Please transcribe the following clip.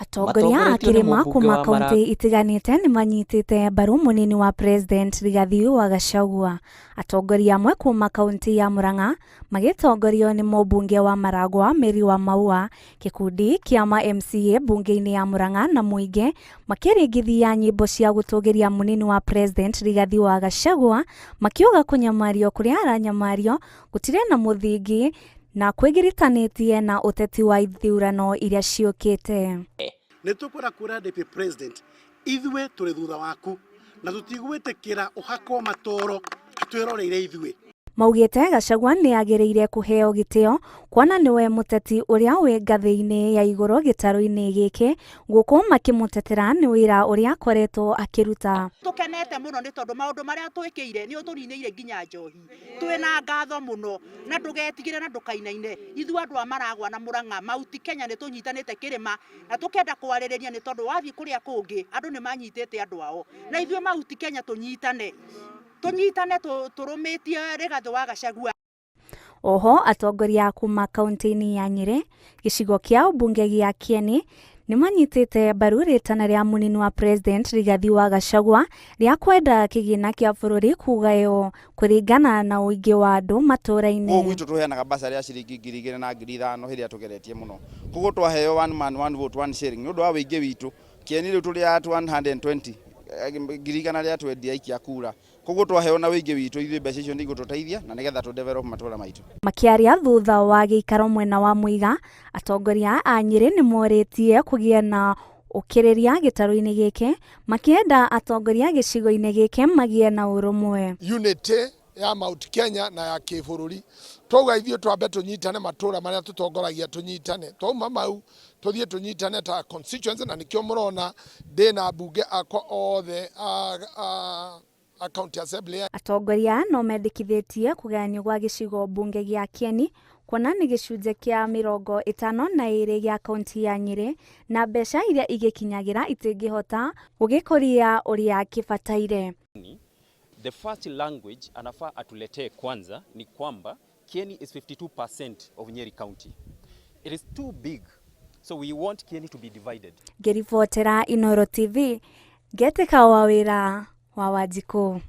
Atongoria a Matongoretio nĩ kĩrĩma mũmbunge kuma wa Mara kaunti itiganĩte nĩmanyitĩte mbaru mũnini wa President Rigathi wa Gachagua. Atongoria amwe kuma kaunti ya Murang'a magĩtongorio nĩ mũmbunge wa Maragwa Mary wa Maua, gĩkundi kĩa ma MCA mbunge-inĩ ya Murang'a na mũingĩ makĩringithia nyĩmbo cia gũtũgĩria mũnini wa President Rigathi wa Gachagua makiuga kũnyamario kũrĩa aranyamario gũtirĩ na mũthingi na kwĩgiritanĩtie na ũteti wa ithurano iria ciũkĩte. Nä tå kwenda kwä ra Deputy President, ithuä tå rä thutha waku na tå tigwä tä kä ra å hakwo matoro twĩroreire ithuĩ. Maugĩte Gachagua nĩ agĩrĩire kũheo gĩtĩo kuona nĩwe mũteti ũrĩa wĩ ngathĩ-inĩ ya igũrũ gĩtarũ-inĩ gĩkĩ, gũkũ makĩmũtetera nĩ wĩra ũrĩa akoretwo akĩruta. Tukenete muno nĩ tondũ maũndũ marĩa twĩkĩire nĩ ũtũninĩire nginya njohi. Twĩna ngatho mũno na ndũgetigĩre na ndũkainaine. Ithuĩ andũ a Maragwa na Murang'a, Mauti Kenya, nĩ tũnyitanĩte kĩrĩma na tũkenda kwarĩrĩria, nĩ tondũ wathiĩ kũrĩa kũngĩ andũ nĩ manyitĩte andũ ao, na ithuĩ Mauti Kenya tũnyitane, tũnyitane tũrũmĩtie Rigathĩ wa Gachagua. Oho atongoria kuma kaunti-inĩ ya Nyĩrĩ, gĩcigo kĩa ũmbunge gĩa Kieni, nĩmanyitĩte mbaru rĩtana rĩa mũnini wa President Rigathi wa Gachagua rĩa kwenda kĩgĩna kĩa bũrũri kũgaywo kũringana na ũingĩ wa andũ matũũra-inĩ. Gũkũ gwitũ tũheanaga basarĩ ya ciringi 2000 na 5000 hĩndĩ ĩrĩa tũgeretie mũno. Koguo twaheo one man one vote one shilling, nĩ ũndũ wa wĩingĩ witũ, Kieni rĩu tũrĩ at 120 100,000 rĩa twendia aikia kura. Koguo twaheo na wĩingĩ witũ, ithuĩ mbeca icio nĩ igũtũteithia na nĩgetha tũ develop matũra maitũ. Makĩaria thutha wa gĩikaro mwena wa Muiga, atongoria a Nyĩrĩ nĩmorĩtie kũgĩe na ũkirĩrĩria gĩtarũ-inĩ gĩkĩ, makĩenda atongoria gĩcigo-inĩ gĩkĩ magĩe na ũrũmwe. Unity ya Mount Kenya na ya kĩbũrũri, twauga ithuĩ twambe tũnyitane matũra marĩa tũtongoragia, tũnyitane, twauma mau tũthiĩ tũnyitane ta constituency, na nĩkĩo mũrona ndĩna mbunge akwa othe a county assembly. Atongoria no mendekithĩtie kũgayanio gwa gĩcigo mbunge gĩa Kieni, kuona nĩ gĩcunjĩ kĩa 52 gĩa kaunti ya Nyĩrĩ na mbeca iria igĩkinyagĩra itingĩhota gũgĩkũria ũrĩa kĩbataire. The first language anafaa atuletee kwanza ni kwamba Kieni is 52% of Nyeri County. It is too big. So we want Kieni to be divided. Ngĩribotera Inooro TV, ngetĩka wa wĩra wa Wanjikũ.